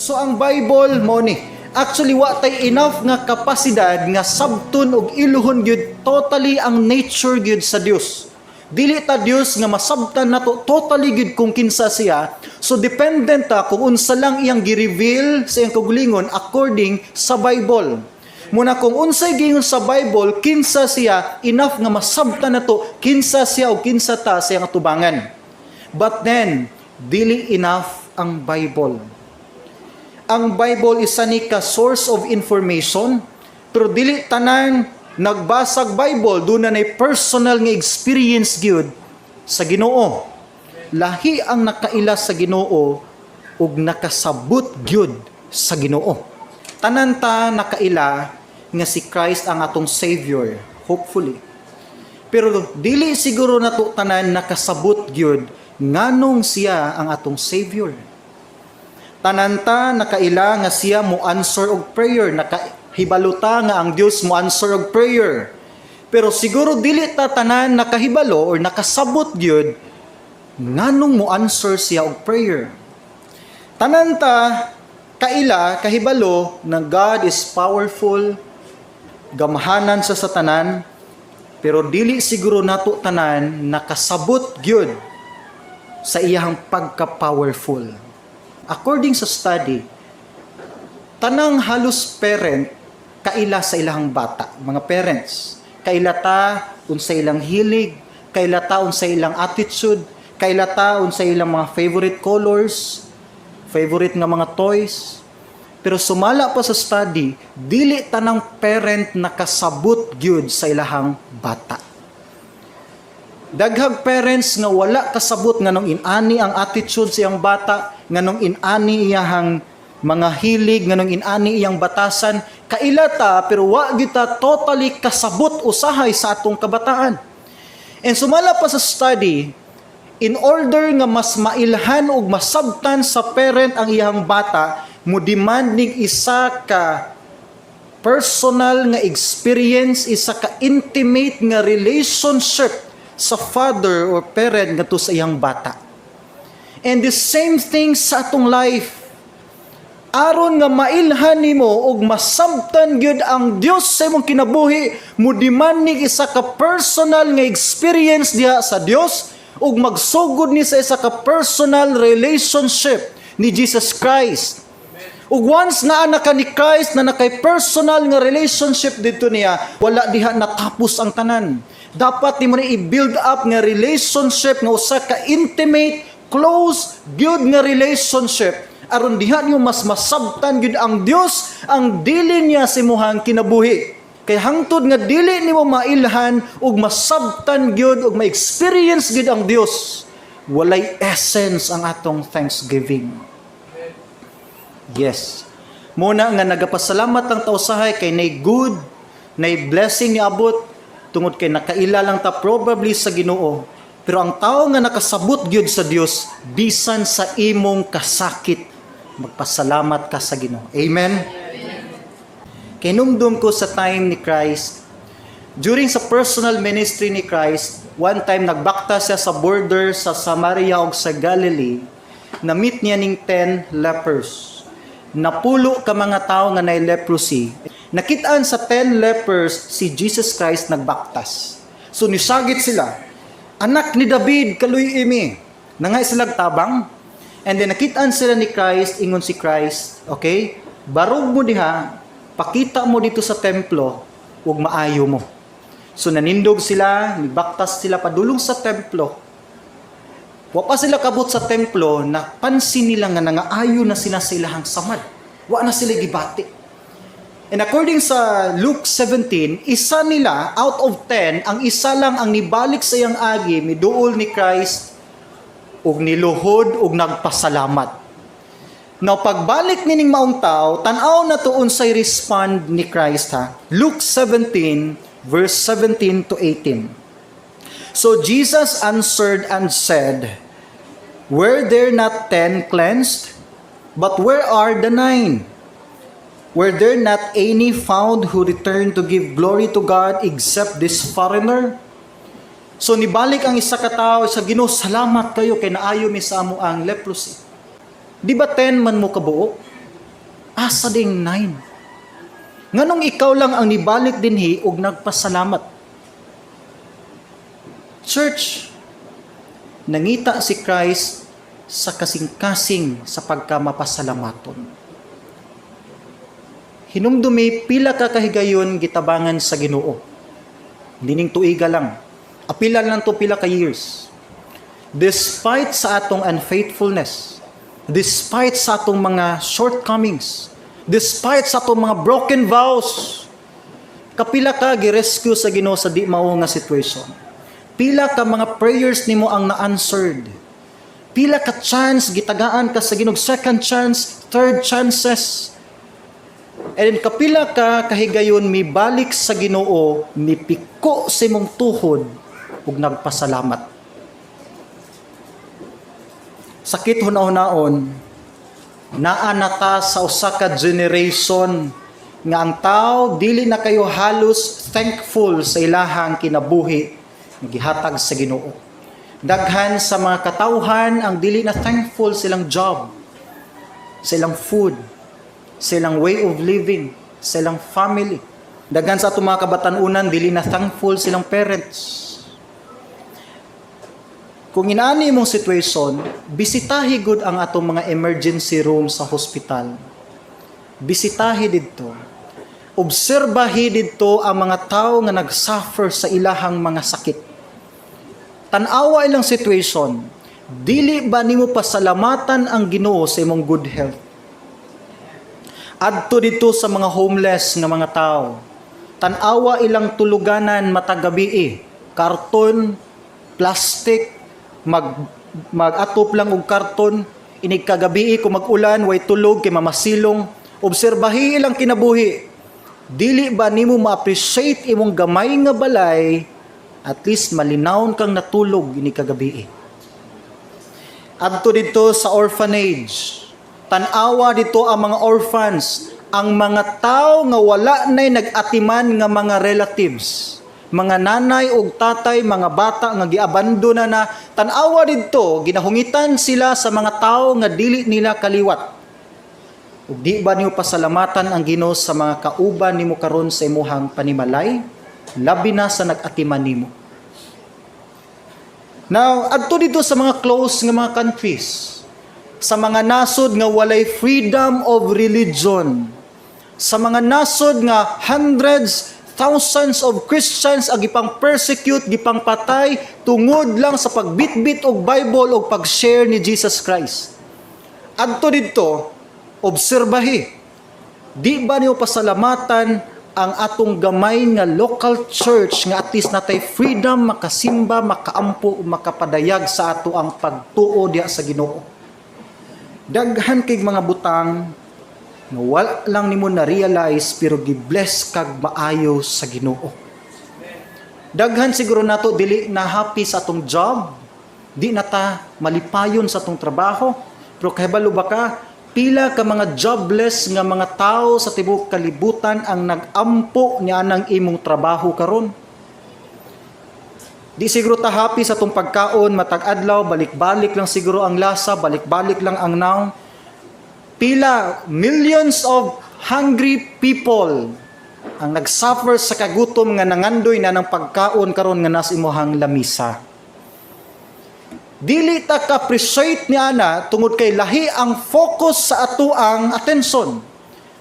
So ang Bible mo ni actually wa tay enough nga kapasidad nga sabton og iluhon gyud totally ang nature gyud sa Dios. Dili ta Dios nga masabtan nato totally gyud kung kinsa siya. So dependent ta kung unsa lang iyang gi-reveal sa iyang kaugalingon according sa Bible. Muna kung unsay giingon sa Bible, kinsa siya, enough nga masabtan nato kinsa siya o kinsa ta sa iyang atubangan. But then, dili enough ang Bible. Ang Bible isa ni ka source of information, pero dili tanan nagbasag Bible duna nay personal nga experience gyud sa Ginoo. Lahi ang nakaila sa Ginoo ug nakasabot gyud sa Ginoo. Tanan ta nakaila nga si Christ ang atong Savior, hopefully. Pero dili siguro nato tanan nakasabot gyud nganong siya ang atong Savior. Tanan ta nakaila nga siya mo answer og prayer, nakahibalo ta nga ang Dios mo answer og prayer. Pero siguro dili ta tanan nakahibalo or nakasabot gyud nganong mo answer siya og prayer. Tanan ta kaila, kahibalo na God is powerful, gamhanan sa tanan, pero dili siguro nato tanan nakasabot gyud sa iyang pagka-powerful. According sa study, tanang halos parent kaila sa ilang bata, mga parents. Kaila ta unsa ilang hilig, kaila ta unsa ilang attitude, kaila ta unsa ilang mga favorite colors, favorite nga mga toys. Pero sumala pa sa study, dili tanang parent nakasabot gyud sa ilahang bata. Daghag parents nga wala kasabot nganong inani ang attitude sa iyang bata, nganong inani iyahang mga hilig, nganong inani iyang batasan, kaila ta pero wa kita totally kasabot usahay sa atong kabataan. And sumala pa sa study, in order nga mas mailhan ug masabtan sa parent ang iyang bata, mo demand ning isa ka personal nga experience, isa ka intimate nga relationship sa father or parent ngadto sa iyang bata. And the same thing sa atong life. Aron nga mailhan nimo ug masabtan gyud ang Dios sa imong kinabuhi, mo demand ning isa ka personal nga experience diha sa Dios ug magsugod ni sa isa ka personal relationship ni Jesus Christ. Ug once naa na ka ni Christ, na nakay personal nga relationship didto niya, wala diha natapos ang tanan. Dapat nimo ni i-build up nga relationship nga usa ka intimate, close, gyud nga relationship aron diha niyo mas masabtan gyud ang Dios, ang dili niya sa imuhang kinabuhi. Kay hangtod nga dili nimo mailhan ug masabtan gyud ug ma-experience gyud ang Dios, walay essence ang atong thanksgiving. Yes. Muna nga nagapasalamat ang tao usahay kay nay good, nay blessing ni abot tungod kay nakaila lang ta probably sa Ginoo. Pero ang tao nga nakasabot gyud sa Dios, bisan sa imong kasakit, magpasalamat ka sa Ginoo. Amen. Kinumdum ko sa time ni Christ, during sa personal ministry ni Christ, one time nagbakta siya sa border sa Samaria ug sa Galilee, na-meet niya ning 10 lepers. Napulo ka mga tao nga nay leprosy. Nakitaan sa 10 lepers si Jesus Christ nagbaktas. So nisagit sila, "Anak ni David, kaluy-i mi." Nangay sila tabang. And then nakitaan sila ni Christ, ingon si Christ, "Okay? Barog mo diha, pakita mo dito sa templo, ug maayo mo." So nanindog sila, nibaktas sila padulong sa templo. Wa pa sila kabot sa templo, napansin nila nga nangaayo na sila sa ilahang samad. Wa na sila gibati. And according sa Luke 17, isa nila out of 10, ang isa lang ang nibalik sa iyang agi, miduol ni Christ ug niluhod ug nagpasalamat. Now, pagbalik nining maong tao, tan-aw nato unsay respond ni Christ ha. Luke 17 verse 17 to 18. So Jesus answered and said, "Were there not 10 cleansed? But where are the nine? Were there not any found who returned to give glory to God except this foreigner?" So nibalik ang isa ka tawo sa Ginoo, "Salamat kayo kay naayo mi sa amo ang leprosy." Di ba 10 man mo kabuo? Asa ding nine? Nganong ikaw lang ang nibalik dinhi ug nagpasalamat? Church, nangita si Christ sa kasing-kasing sa pagkamapasalamaton. Hinumdumi pila ka kahigayon gitabangan sa Ginoo. Dining tuiga lang. Apila lang to pila ka years. Despite sa atong unfaithfulness, despite sa atong mga shortcomings, despite sa atong mga broken vows, kapila ka gi-rescue sa Ginoo sa di mao nga situation. Pila ka mga prayers nimo ang na-answered. Pila ka chance gitagaan ka sa Ginoo, second chance, third chances. And then kapila ka kahigayon mibalik sa Ginoo, mipiko sa imong tuhod ug nagpasalamat. Sakit hunahunahon, naa na ta sa usa ka generation nga ang tao dili na kayo halos thankful sa ilahang kinabuhi nga gihatag sa Ginoo. Daghan sa mga katawhan ang dili na thankful silang job, sa ilang food, sa ilang way of living, sa ilang family. Daghan sa atong mga kabatan-unan dili na thankful silang parents. Kung inaani imong situation, bisitahi gud ang atong mga emergency room sa hospital. Bisitahi didto. Obserbahi didto ang mga tao nga nag-suffer sa ilahang mga sakit. Tan-awa ilang situation. Dili ba nimo pasalamatan ang Ginoo sa imong good health? Adto dito sa mga homeless nga mga tao. Tan-awa ilang tuluganan matag gabii. Karton, plastic, mag-atop lang og karton, inig kagabii kung mag-ulan, way tulog kay mamasilong. Obserbahi ilang kinabuhi. Dili ba nimo ma-appreciate imong gamay nga balay, at least malinawon kang natulog inig kagabii? Adto dito sa orphanage. Tan-awa dito ang mga orphans, ang mga tao nga wala na'y nag-atiman nga mga relatives. Mga nanay ug tatay, mga bata nga giabandona na, tan-awa didto, ginahungitan sila sa mga tao nga dili nila kaliwat. Ug di ba nimo pasalamatan ang Ginoo sa mga kauban nimo karon sa imuhang panimalay, labi na sa nag-atiman nimo? Now, adto dito sa mga close nga mga countries, sa mga nasod nga walay freedom of religion, sa mga nasod nga hundreds, thousands of Christians ang gipang persecute, gipang patay tungod lang sa pagbitbit og Bible og pag-share ni Jesus Christ. Adto didto, obserbahi. Di ba niyo pasalamatan ang atong gamay nga local church nga at least natay freedom makasimba, makaampo, makapadayag sa ato ang pagtuo diha sa Ginoo? Daghan kay mga butang nga wala lang nimo na-realize pero gi-bless kag maayo sa Ginoo. Daghan siguro nato dili na happy sa atong job, di na ta malipayon sa atong trabaho, pero kahibalo ba ka pila ka mga jobless nga mga tao sa tibuok kalibutan ang nag-ampo niya ng imong trabaho karon? Di siguro ta happy sa atong pagkaon matag adlaw, balik-balik lang siguro ang lasa, balik-balik lang ang nawong. Pila millions of hungry people ang nagsuffer sa kagutom nga nangandoy na ng pagkaon karon nga nas imuhang lamisa. Dili ta ka-appreciate ni ana tungod kay lahi ang focus sa atoang atensyon.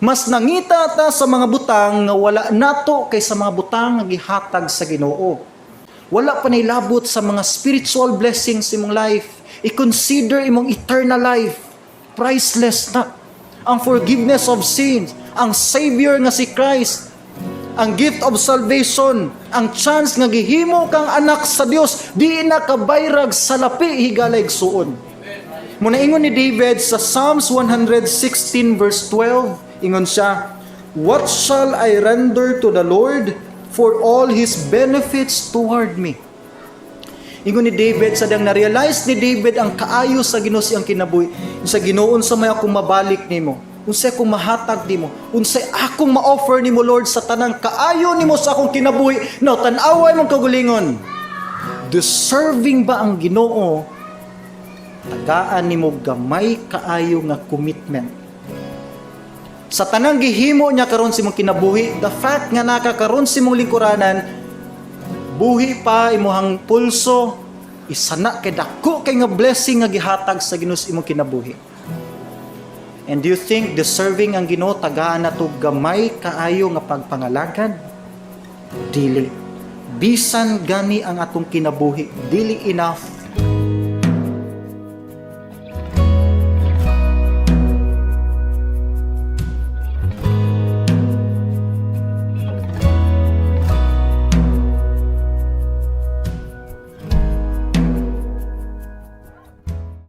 Mas nangita ta sa mga butang nga wala nato kaysa mga butang nga gihatag sa Ginoo. Wala pa labot sa mga spiritual blessings imong life. I-consider imong eternal life. Priceless na. Ang forgiveness of sins, ang Savior nga si Christ, ang gift of salvation, ang chance nga gihimo kang anak sa Dios, di na kabayrag sa lapi, higala, igsuon. Muna ingon ni David sa Psalms 116 verse 12, ingon siya, "What shall I render to the Lord for all His benefits toward me?" Ingon ni David, sa dang na-realize ni David ang kaayo sa Ginoo siyang kinabuhi. Sa Ginoo, unsa may akong mabalik nimo? Unsay akong mahatag nimo? Unsay akong ma-offer nimo, Lord, sa tanang kaayo nimo sa akong kinabuhi? Now, tan-away mong kagulingon. Deserving ba ang Ginoo tagaan nimo gamay kaayo nga commitment? Sa tanang gihimo niya karon sa imong kinabuhi, the fact nga nakakaron sa imong lingkuranan, buhi pa imuhang pulso, isa na kay dako kay nga blessing nga gihatag sa Ginoo sa imong kinabuhi. And do you think deserving ang Ginoo tagaan nato gamay kaayo nga pagpangalagad? Dili. Bisan gani ang atong kinabuhi, dili enough.